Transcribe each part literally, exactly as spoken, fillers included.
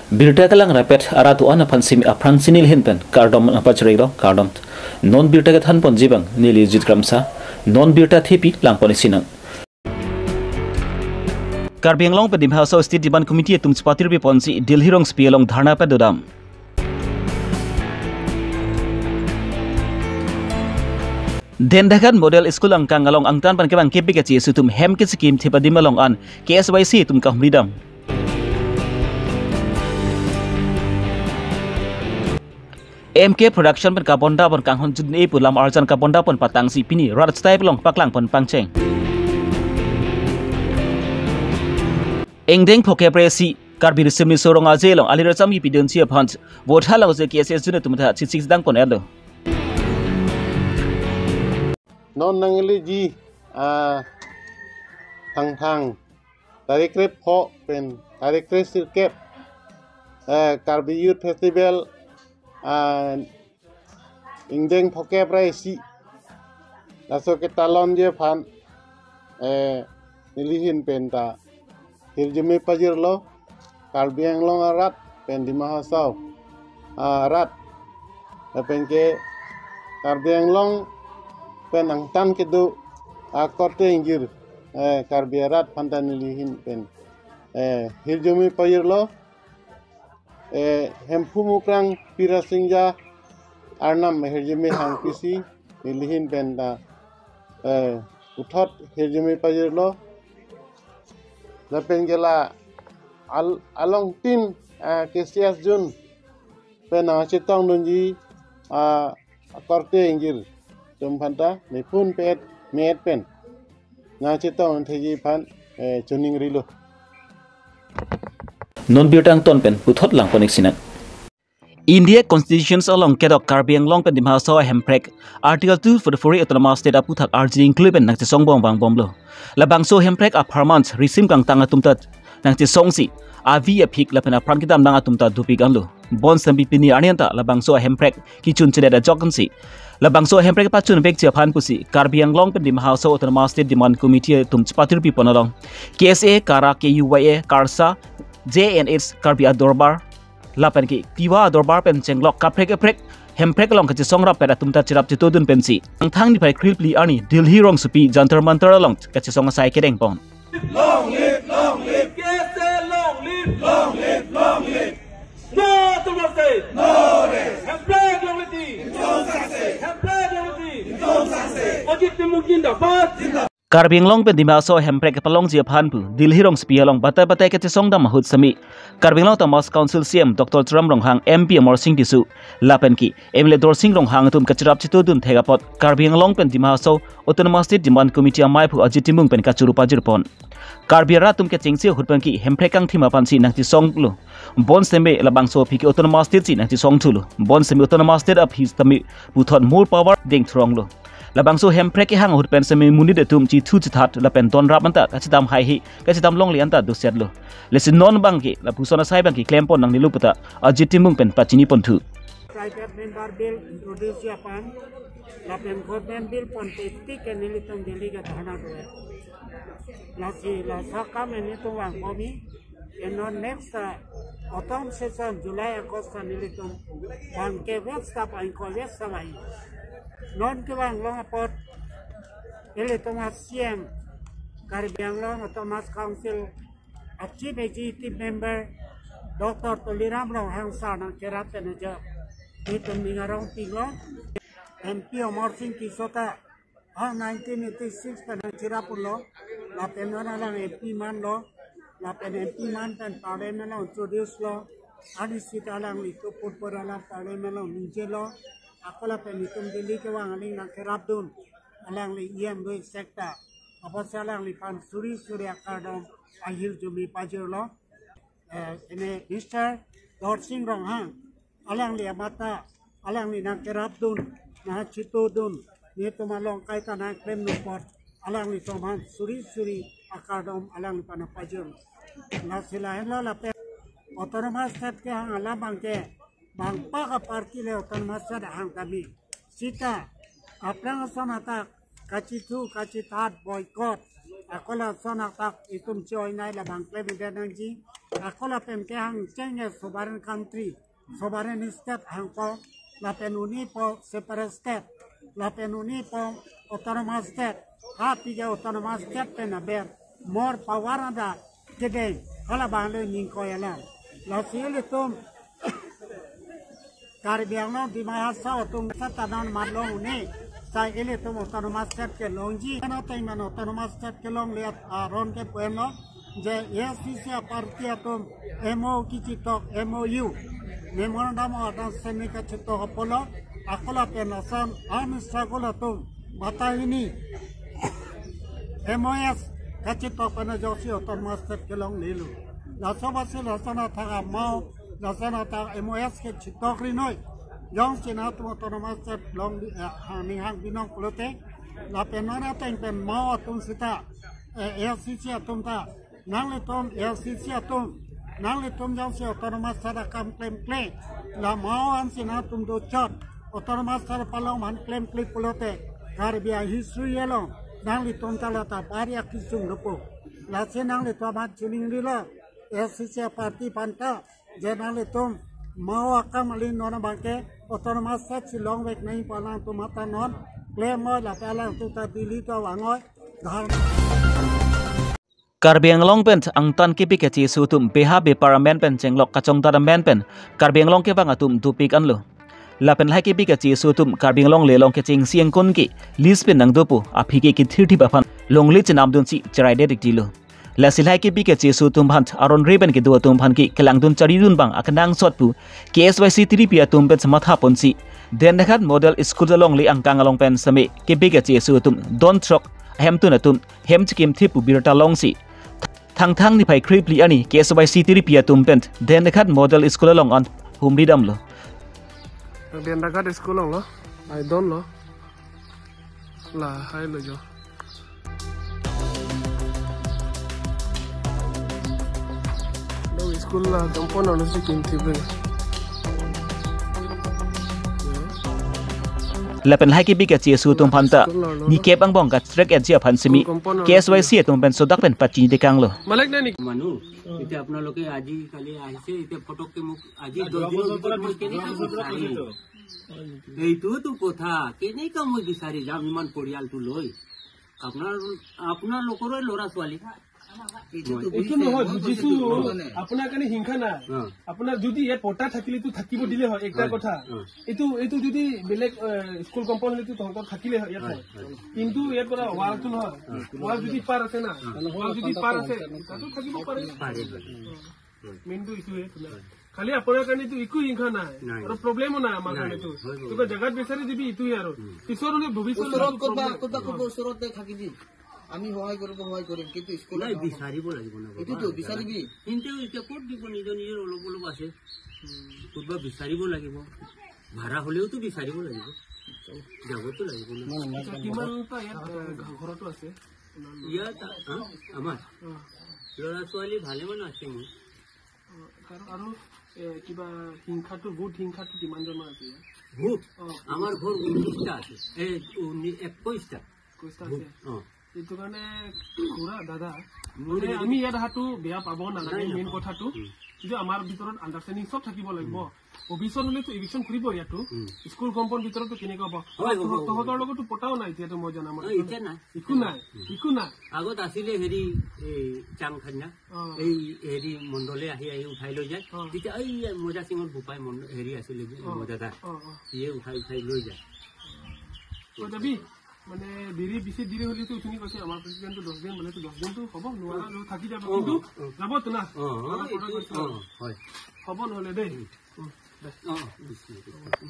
Birta kelang rapet arat do-an aphan simi aphrangsi neli ahin pen kardom nangpacharelo, kardom. Non birta kethan ponji abang neli Jit Kramsa, non birta thepi lang pon isi nang. Karbi Anglong pen Dima Hasao State Demand Committee atum chepatirpi ponsi Delhi rongsopi along dharna padodam. Dendhakan Model School angkang along angtan pen kevang kepi kachi isi atum hem kechikim thip adim along an K S Y C atum kahumri dam. M K Production pen kabonda pon kanghon jun-e pu lam arjan kabonda pon patangsi pini rat style along paklang pon pangcheng. Ingdeng phokep ra isi Karbi Risim Riso Rong Aje along ali racham kipidunsi aphan votha langse K S S jun atum ta chechik dang pon elo. Non nangliji, ah, Thangthang tarik krepho pen tarik kresirkep, eh, Karbi Youth Festival, ah, ingdeng phokep ra isi laso ketalonji aphan, eh, neli ahin pen ta hirjume pajirlo, Karbi Anglong arat pen Dima Hasao arat, lapen ke Karbi Anglong pen angtan kedo akorte ingjir, eh, Karbi arat aphan ta neli ahin pen, eh, hirjume pajirlo, eh, Hemphu Mukrang Pira Singja arnam hirjume hangpisi neli ahin pen ta, eh, puthot hirjume pajirlo. Lapen ke la al-, alongtin, ah, K S S jun pen nangchetongdunji, ah, akorte ingjir atum aphan ta nephu pet met pen nangchetongtheji aphan, eh, choningrilo. Non birta angton pen puthot lang pon isi nang. India Constitution along kedok Karbi Anglong pen Dima Hasao ahemprek Article two forty-four A Autonomous State aputhak arjing klui pen nangchesong bom vangbomlo. Labangso ahemprek apharman risim kangtang atum ta nangchesongsi avi aphik lapen apran kedamtang atum ta dopik anlo. Bonsitame pini arni anta labangso ahemprek kechun chedet ajok ansi labangso ahemprek pachunvekji aphan pusi Karbi Anglong pen Dima Hasao Autonomous State Demand Committee atum chepatirpi pon along K S A, KARA, K U Y A, KARSA, J N H, Karbi Adorbar, lapen ke Tiwa Adorbar pen chenglok kaprek kaprek hemprek along kachesong rapet atum ta cherap chetodun pensi angthang niphai kre phli arni Delhi rongsopi Jantar Mantar along kachesong asai kedeng pon. Long live, long live. K S A long live. Long live, long live. No to mercy. No rest. Hemprek long live. Hemprek long live. Ajit Timung zindabad. Karbi Anglong pen Dima Hasao hemprek kepalongji aphan pu Delhi rongsopi along batai batai kachesong dam ahut semi Karbi Anglong Autonomous Council C E M Doctor Tuliram Ronghang, M P Amarsing Tisso, lapen ke M L A Dorsing Ronghang atum kacherap chetodun thek apot Karbi Anglong pen Dima Hasao Autonomous State Demand Committee amei aphu Ajit Timung pen kachoro pajir pon. Karbi arat atum kechengsi ahut pen ke hemprek kangthim aphansi nangchesonglo. Bonsitame labangso aphi ke Autonomous State si nangchesong thulo. Bonsitame Autonomous State aphi sitame puthot more power dengthronglo. Labangso hemprek kehang ahut pen semi monit atum chethu chethat lapen donrap anta kachedam haihe, kachedam longle anta dosetlo. Lasi non abang ke lapuson asai abang ke klem pon nangnelo puta Ajit Timung pen pachini ponthu. Private member bill introduce aphan lapen government bill pon te tik ke nelitum Delhi ke dharna do. Lasi laso akam nelitum vangbomji. Eno next, uh, autumn session, July, August, uh, nelitum bang kevek stap, ang kevek stap ai. Non kevang long apot, ilitum a-C E M, Karbi Anglong Autonomous Council, a-Chief Executive Member, Doctor Tuliram Ronghang sir nangcherap pen aja. Itum ning arong pilo, M P Amarsing Tisso ta, ha nineteen eighty-six pen nangcherap pulo, lapen non alang M P manlo, lapen M P man pen Parliament along introduce lo, ani sita alangli tu purpur alang Parliament along ningjelo, ako lapen itum Delhi kevang aling nangcherapdun, alangli E M do sekta, apotsi alangliphan suri suri akardom ahirjume pajirlo. Eh, ini Mister Dorsing Ronghang, alangli amata, alangli nangcherapdun, nangchetodun, nelitum along kaita nangklemdun apot, alanglitum aphan suri suri akardom alangliphan pajir. Lasi lahenlo lapen Autonomous State kehang alam abang ke, bang pa ka party le Autonomous State hang kami. Sita, aphrang ason atak, kachethu, kachethat, boycott. Ako lason atak, itum choi nai labang klem ida nangji. Ako lapen ke hangcheng ke sovereign country, sovereign state hangpo, lapen unipo separate state, lapen unipo autonomous state, ha pike autonomous state pen aber, more power ada kedeng, hala abang le ningkoi alam. Lasi ilitum Karbi Anglong Dima Hasao atum seta non mat long un-e, sai ilitum autonomous state kelongji. Anat ateng man autonomous state kelongle aron ke pu-enlo, je A S D C party atum M O U kechitok, M O U, Memorandum of Understanding kechitok apotlo, ako lapen lason armed struggle atum bata hini M O S kechitok pen jongsi autonomous state kelonglelo. Laso apotsi lason athak a-Mao, lason athak M O S kechitok ri noi. Jongsi nangtum autonomous state long, eh, ha ning hang binong pulote, lapen non ateng pen Mao atum seta, eh, A S D C atum ta, nanglitum A S D C atum, nanglitum jongsi autonomous state akam klemkle, la Mao ansi nangtum dochot, autonomous state palong man klemkle pulote, Karbi a-history along nanglitum ta lata bari akisung dopo. Lasi nanglitum aphan chiningrilo, A S D C party aphanta, je nanglitum Mao akam kali non abang ke autonomous state si longvek nangji pu alangtum mata non klem noi, lapen alangtum ta Delhi ta vang noi. Dhar- Karbi Anglong pen angtan kepi kachesu atum beha bepar amen pen chenglok kachongdat amen pen Karbi Anglong kevang atum dopik anlo. Lapen lahai kepi kachesu atum Karbi Anglong le long kechengsi ingkon ke list pen nangdopo aphi ke kethirthip aphan longle chenamdunsi cherai det iktilo. Lasi lahai kepi kachesu atum aphan aron re pen kedo atum aphan ke kelangdun charidun abang akenangsot pu K S Y C tiripi atum pen sematha ponsi Dendekhat Model School alongle angkang along pen seme kepi kachesu atum don throk ahemtun atum hem chikimthip pu birta longsi Thangthang niphai kre phli arni K S Y C tiripi atum pen Dendekhat Model School along an humri damlo. Dendekhat School along lo, I don't know. Lahai lo jo. Lo school la compound along si kimthip le. Lapen lahai kepi kachesu atum aphanta nikep angbong katrek etji aphan seme K S Y C atum pen sodak pen pachini dekanglo. Malek na nik. মানুহ, এতিয়া আপোনালোকে আজি কালি আহিছে, এতিয়া ফটককে মোক আজি দহ দিনৰ ভিতৰত মই কেনেকৈ বিচাৰিম? এইটোতো কথা, কেনেকৈ মই বিচাৰি যাম ইমান পৰিয়ালটো লৈ? আপোনাৰ, আপোনালোকৰে ল'ৰা ছোৱালী। এইটো মই নহয়, বুজিছো। আপোনাৰ কাৰণে হিংসা নাই। অ। আপোনাৰ যদি ইয়াত পট্টা থাকিলেতো থাকিব দিলে হয়, এটা হয়, কথা। অ। এইটো, এইটো যদি বেলেগ, এ, স্কুল কম্পাউণ্ড হ'লেতো তহঁতৰ থাকিলে হয়, ইয়াত হয়, হয়। হয়। কিন্তু ইয়াত পৰা ৱালটো নহয়। অ। ৱাল যদি পাৰ আছে না, অ। ৱাল যদি পাৰ আছে, তাতো থাকিব পাৰে। পাৰে। অ। মেইনটো ইটোৱে আপোনাৰ। হয়। খালি আপোনাৰ কাৰণেতো একো হিংসা নাই। নাই। আৰু প্ৰব্লেমো নাই আমাৰ নাই, কাৰণেতো। হয়, হয়। কিবা জেগাত বিচাৰি দিবি ইটোৱে আৰু। উম। পিছৰ হ'লে ভৱিষ্যত ওচৰত ক'ৰবাত, প্ৰব্লেম। ক'ৰবাত, ক'ৰবাত ওচৰতে থাকি দিম। আমি সহায় কৰিব, সহায় কৰিম, কিন্তু স্কুলত নাই, নহ'ব। বিচাৰিব লাগিব ন, বাবা। এইটোতো বিচাৰিবি। কিন্তু এতিয়া ক'ত দিব? নিজৰ নিজৰ অলপ অলপ আছে। উম। ক'ৰবাত বিচাৰিব লাগিব। ভাড়া হ'লেওতো বিচাৰিব লাগিব। যাবতো লাগিব ন। নাই, নাই, আচ্ছা, নাই। কিমানটা ইয়াত, এ, ঘ-, ঘৰতো আছে? ইয়াত, হা? আমাৰ? অ। ল'ৰা ছোৱালী ভালেমান আছে মোৰ। অ, আৰু, আৰু, এ, কিবা হিংসাটো, ভূত হিংসাটো কিমানজনৰ আছে ইয়াত? ভূত? অ। আমাৰ ঘৰ ঊনত্ৰিশটা আছে। এই, ঊনি-, একৈশটা। একৈশটা ভূত, আছে। অ। এইটো কাৰণে খুৰা, দাদা, মোৰ মানে এইটো আমি ইয়াত অহাটো বেয়া পাব নালাগে, নাই, মেইন নাপাওঁ। কথাটো। উম। কিন্তু আমাৰ ভিতৰত আণ্ডাৰষ্টেণ্ডিং চব থাকিব লাগিব। উম। ভৱিষ্যত হ'লেতো ইভিকশ্যন কৰিব ইয়াতো। উম। স্কুল কম্পাউণ্ড ভিতৰতো কেনেকুৱা হ'ব? হয়, হ'ব, হ'ব, তহঁতৰ হ'ব। লগতো পটাও নাই এতিয়াতো মই জনা মতে। অ, এতিয়া নাই। একো নাই, উম। একো নাই। আগত আছিলে হেৰি, এই চাং খান্না, অ। এই হেৰি মণ্ডলে আহি আহি উঠাই লৈ যায়। অ। তেতিয়া এই মজা সিঙৰ বোপাই মণ্ড-, হেৰি আছিলে যে, অ। মজাদাৰ। অ, অ। সিয়ে উঠাই উঠাই লৈ যায়। অ, যাবি? মানে দেৰি, বেছি দেৰি হ'লেতো উঠুনি কৈছে, আমাৰ প্ৰেচিডেণ্টটো দহ দিন, বোলেতো দহ দিনটো হ'ব, নোৱাৰা, অ। থাকি যাব, অ, কিন্তু অ। যাবতো না? অ, অ, আমাৰ এইটো, প্ৰডাক্ট অ, হয়। হ'ব নহ'লে দেই। উম। উম, দে। অ, অ, বুজিছো, বুজিছো।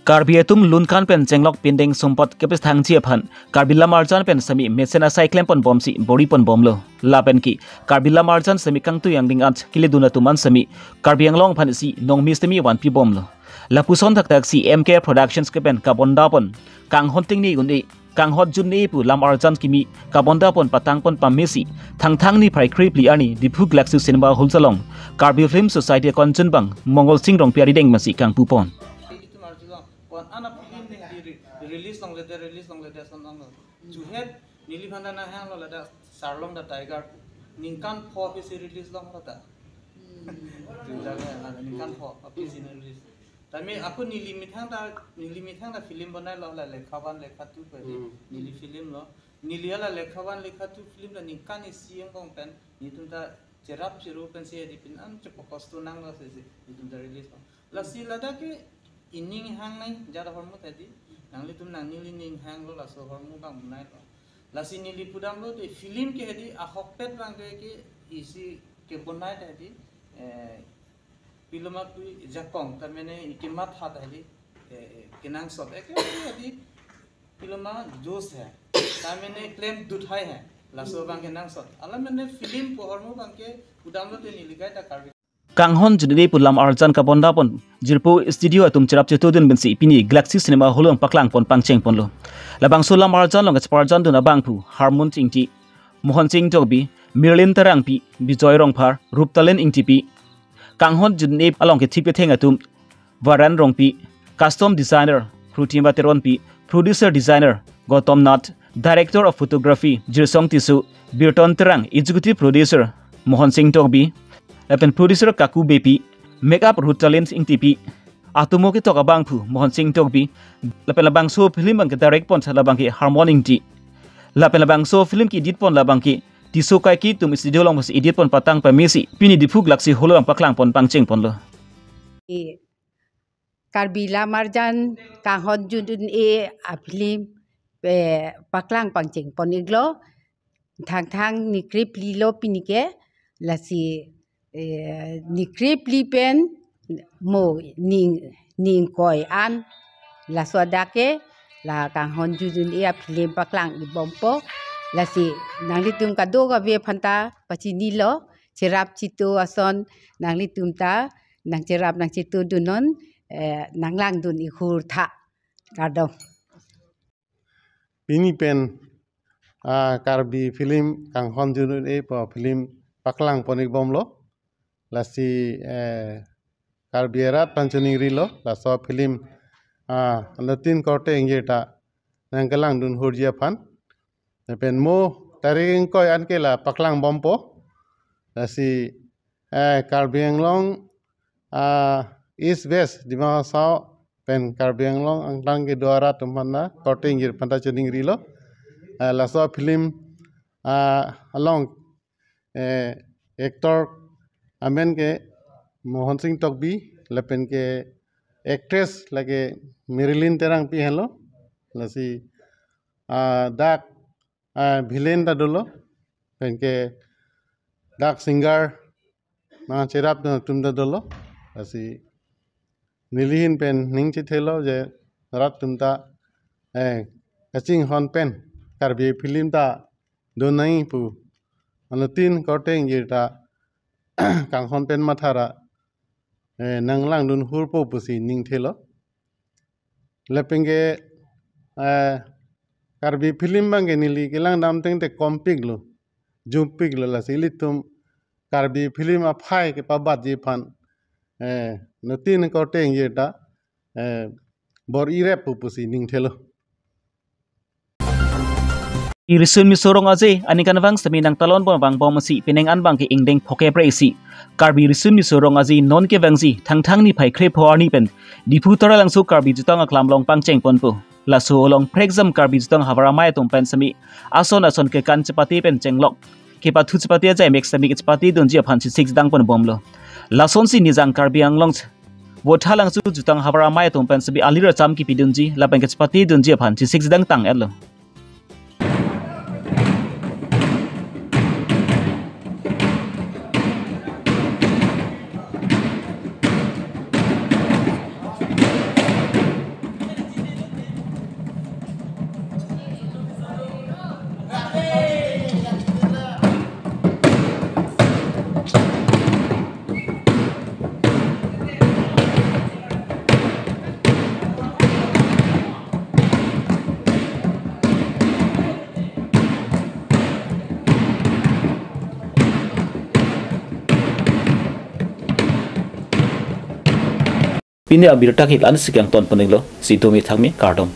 Karbi atum lun kan pen chenglok pindeng sumpot kepis thangji aphan Karbi Lam Arjan pen seme mesen asai klem pon bomsi bori pon bomlo. Lapen ke Karbi Lam Arjan seme kangtui angdeng ant keledun atum an seme Karbi Anglong aphan isi nong mi seme vanpi bomlo. Lapuson thakthak si M K Productions kepen kabonda pon kanghon tengne un-e, kanghon junne pu Lam Arjan kimi kabonda pon patang pon pamesi Thangthang niphai kre phli arni Diphu Galaxy Cinema Hall along Karbi Film Society akon chunbang Mongol Sing Rongpi arideng masi kangpu pon. Itu marjulo, kon ana film di re-, release longle de, release longle de, son longle. Juhet Neli aphan ta nanghanglo ladak Sarlong the Tiger. Ningkan pho aphi si release longlo ta. Hmm. Tulang ya, ningkan pho aphi si release. Tame ako neli methang ta, neli methang ta film bonailo la Lekha one, Lekha two pu hedi. Hmm. Neli film lo. Neli la Lekha one, Lekha two film ta ningkan isi angbong pen, netum ta cherap cheru pensi hedi pini an chepo kosto nanglo sesi, netum ta release lo. Lasi ladak ke ining hangnei jat ahormu ta hedi, nanglitum nangneli ning hanglo laso ahormu abang bonailo. Lasi neli pudamlote film ke hedi ahokpet abang ke, ke isi kebonai ta hedi, eh, piloma pu jakong ta mene ikematha ta hedi, eh, eh, kenangsot. Eke hedi piloma dos hai. Ta mene klem dut hai hai. Laso abang kenangsot. Ala mene film pu ahormu abang ke pudamlote neli kai ta Karbi Kanghon Junit E pu lam arjan kabondapon jirpo studio atum cherap chetudun pensi pini Galaxy Cinema Hall along paklangpon pangchengponlo. Labangso lam arjan along kacheparjandun abangphu Harmon Ingti, Mohon Sing Tokbi, Mirlin Terangpi, Bijoy Rongphar, Ruptalin Ingtipi, Kanghon Junit E along kethip ketheng atum Varan Rongpi, costume designer Prutima Teronpi, producer designer Gautam Nath, director of photography Jirsong Tisso, Birton Terang, executive producer Mohon Sing Tokbi, lapen producer Kaku Beypi, makeup Ruptalin Ingtipi, atomo ketok abangphu Mohon Sing Tokbi, lapen labangso film abang ke direct pon labang ke Harmon Ingti, lapen labangso film ke edit pon labang ke Tisso Kaiki atum studio along pensi edit pon patang pamesi pini Diphu Galaxy Hall along paklangpon pangchengponlo. Karbi lam arjan Kanghon Junit E a film, eh, paklang pangchengpon iklo. Thangthang ni krephli lo pini ke, lasi, eh, ni krephli pen mo ni, ni ingkoi an, laso adak ke la Kanghon Junit E a film paklang ibompo. Lasi nanglitum kadokave aphan ta pachinilo, cherap chetu ason nanglitum ta nangcherap nangchetudunnon, eh, nanglangdun ihur tha. Kardom. Pini pen, ah, Karbi film Kanghon Junit E pu film paklangpon ikbomlo. Lasi, eh, Karbi arat aphan choningrilo, laso film, ah, anuttin korte ingjir ta nangkelangdun hurji aphan. Lapen mo tarik ingkoi an ke la paklangbompo. Lasi, eh, Karbi Anglong, ah, East West, Dima Hasao pen Karbi Anglong angtan kedo arat atum aphan ta korte ingjir aphan ta choningrilo. Eh, laso film, ah, along, eh, actor amen ke Mohon Sing Tokbi, lapen ke actress lake Mirlin Terangpi henlo. Lasi, ah, dak, ah, villain ta dolo, pen ke dak singer nangcherapdun atum ta dolo. Lasi neli ahin pen ning chethelo je rat atum ta, eh, kachinghon pen Karbi film ta donai pu anuttin korte ingjir ta kanghon pen matha ra, eh, nanglangdun hurpo pusi ning thelo. Lapen ke, eh, Karbi film abang ke neli kelangdam tengte kompiklo, jumpiklo, lasi ilitum Karbi film aphai kepabatji aphan, eh, anuttin korte ingjir ta, eh, bor-ireppo pusi ning thelo. Risun Miso Rong Aje aningkanvang sitame nangtalonbom vangbomsi penang an abang ke ingdeng phokep ra isi Karbi Risun Miso Rong Aje non kevangji Thangthang niphai krepho arni pen Diphu Taralangso Karbi Jutang Aklam along pangchengponpo. Laso along prekjam Karbi Jutang Havar Amei atum pen sitame ason ason kekan chepate pen chenglok, kepathu chepate ajai mek sitame kechepatedunji aphan chesik dangponbomlo. Lasonsi Nijang Karbi Anglong Vothatlangso Jutang Havar Amei atum pen sitame alir acham kepidunji lapen kechepatedunji aphan chesik dangtang-etlo. Pini abirta ke la-ansi kangtonpon iklo, si domi thangmi, kardom.